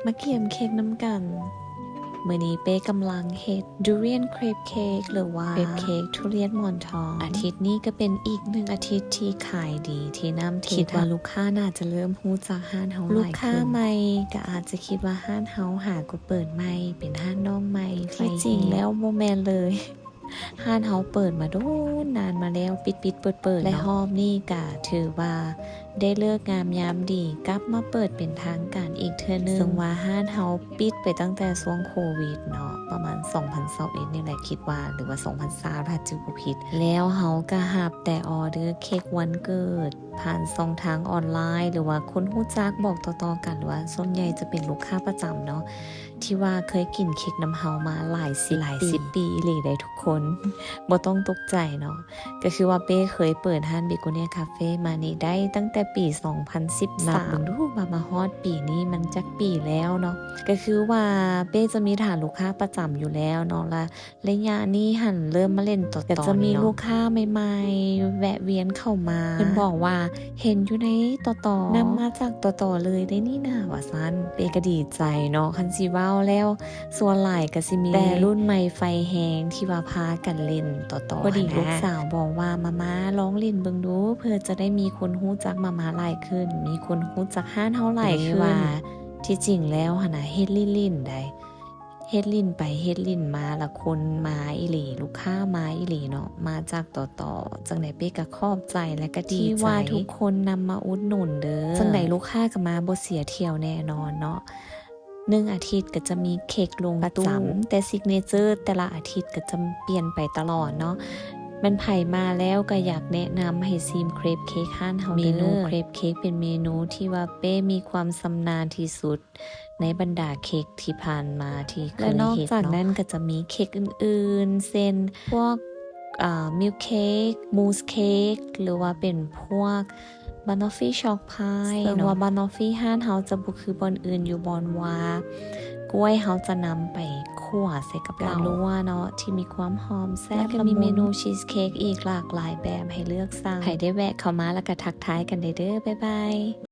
ມາກຽມເຄັກນຳກັນ. ມື້ນີ້ເປ້ກຳລັງເຮັດ Durian Crepe Cake ຫຼືວ່າ Crepe Cake ທຸລຽນໝອນທອງ. ອາທິດນີ້ກໍເປັນອີກໜຶ່ງອາທິດທີ່ຂາຍດີເທນ້ຳເທ ຄິດວ່າລູກຄ້າໜ້າຈະເລີ່ມຮູ້ຈັກຮ້ານເຮົາຫຼາຍຂຶ້ນ. ລູກຄ້າໃໝ່ກໍອາດຈະຄິດວ່າຮ້ານເຮົາຫາກໍເປີດໃໝ່ ເປັນຮ້ານນ້ອງໃໝ່. ທີ່ຈິງແລ້ວບໍ່ແມ່ນເລີຍ. ຮ້ານເຮົາເປີດມາດົນນານມາແລ້ວ ປິດໆເປີດໆ ແລະ ເນາະ ຮອບນີ້ກະຖືວ່າໄດ້ເລີກງາມຍາມດີ ກັບມາເປີດເປັນທາງການອີກເທື່ອໜຶ່ງ ເຊິ່ງວ່າຮ້ານເຮົາປິດໄປຕັ້ງແຕ່ຊ່ວງໂຄວິດເນາະ ປະມານສອງພັນຊາວເອັດນີ້ແຫຼະ ຄິດວ່າ ຫຼືວ່າສອງພັນຊາວ ຖ້າຈຳບໍ່ຜິດ. ແລ້ວເຮົາກະຮັບແຕ່ອໍເດີເຄັກວັນເກີດ ຜ່ານຊ່ອງທາງອອນລາຍ ຫຼືວ່າຄົນຮູ້ຈັກບອກຕໍ່ໆກັນ ຫຼືວ່າສ່ວນໃຫຍ່ຈະເປັນລູກຄ້າປະຈຳເນາະ ທີ່ວ່າເຄີຍກິນເຄັກນຳເຮົາມາຫຼາຍສິບ ຫຼາຍສິບປີອີ່ຫຼີເດ້ທຸກຄົນ. ບໍ່ຕ້ອງຕົກໃຈເນາະ ກໍຄືວ່າເປ້ເຄີຍເປີດຮ້ານ Begonia Cafe ມານີ້ໄດ້ຕັ້ງແຕ່ປີສອງພັນສິບສາມ ນັບເບິ່ງດູວ່າມາຮອດປີນີ້ມັນຈັກປີແລ້ວເນາະ. ກໍຄືວ່າເປ້ຈະມີຖານລູກຄ້າປະຈຳຢູ່ແລ້ວເນາະ ລະ ໄລຍະນີ້ຫັ້ນເລີ່ມມາຫຼິ້ນຕໍ່ໆ ກໍຈະມີລູກຄ້າໃໝ່ໆແວະວຽນເຂົ້າມາ. ເພິ່ນບອກວ່າເຫັນຢູ່ໃນຕໍ່ໆ ນຳມາຈາກຕໍ່ໆເລີຍເດ້ນີ້ນາ ວ່າຊັ້ນ. ເປ້ກໍດີໃຈເນາະ ຄັນຊິເວົ້າແລ້ວ ສ່ວນຫຼາຍກໍຊິມີແຕ່ລຸ້ນໃໝ່ໄຟແຮງທີ່ວ່າພາກັນຫຼິ້ນຕໍ່ໆ. ພໍດີລູກສາວບອກວ່າ ມາໆລອງຫຼິ້ນເບິ່ງດູ ເພື່ອຈະໄດ້ມີຄົນຮູ້ຈັກມາໆຫຼາຍຂຶ້ນ ມີຄົນຮູ້ຈັກຮ້ານເຮົາຫຼາຍຂຶ້ນ. ເປ້ວ່າທີ່ຈິງແລ້ວຫັ້ນນະ ເຮັດຫຼິ້ນໆໄດ໋ ເຮັດຫຼິ້ນໄປເຮັດຫຼິ້ນມາ ລະຄົນມາອີ່ຫຼີ ລູກຄ້າມາອີ່ຫຼີເນາະ ມາຈາກຕໍ່ໆ. ຈັ່ງໃດເປ້ກໍຂອບໃຈ ແລະ ກໍດີໃຈ ທີ່ວ່າທຸກຄົນນຳມາອຸດໜູນເດີ. ຈັ່ງໃດລູກຄ້າກໍມາບໍ່ເສຍຖ້ຽວແນ່ນອນເນາະ. ໜຶ່ງອາທິດກໍຈະມີເຄັກລົງຕູ້ ປະຈຳ ແຕ່ signature ແຕ່ລະອາທິດກໍຈະປ່ຽນໄປຕະຫຼອດເນາະ. ແມ່ນໃຜມາແລ້ວກໍຢາກແນະນຳໃຫ້ຊີມ Crepe Cake ຮ້ານເຮົາເດີ. ເມນູ Crepe Cake ເປັນເມນູທີ່ວ່າເປ້ມີຄວາມຊຳນານທີ່ສຸດ ໃນບັນດາເຄັກທີ່ຜ່ານມາທີ່ເຄີຍເຮັດເນາະ. ແລະນອກຈາກນັ້ນກໍຈະມີເຄັກອື່ນໆ ເຊັ່ນ ພວກ ເອີ milk cake, mousse cake ຫຼືວ່າເປັນພວກ banoffee choc pie ເນາະ. ເຊິ່ງວ່າ banoffee ຮ້ານເຮົາຈະບໍ່ຄືບ່ອນອື່ນ ຢູ່ບ່ອນວ່າກ້ວຍເຮົາຈະນຳໄປຂົ້ວໃສ່ກັບການລົວເນາະ ທີ່ມີຄວາມຫອມແຊບ ແລະກໍມີເມນູ cheese cake ອີກຫຼາກຫຼາຍແບບໃຫ້ເລືອກສັ່ງ. ໃຜໄດ້ແວະເຂົ້າມາແລ້ວກໍທັກທາຍກັນໄດ້ເດີ. ບາຍບາຍ.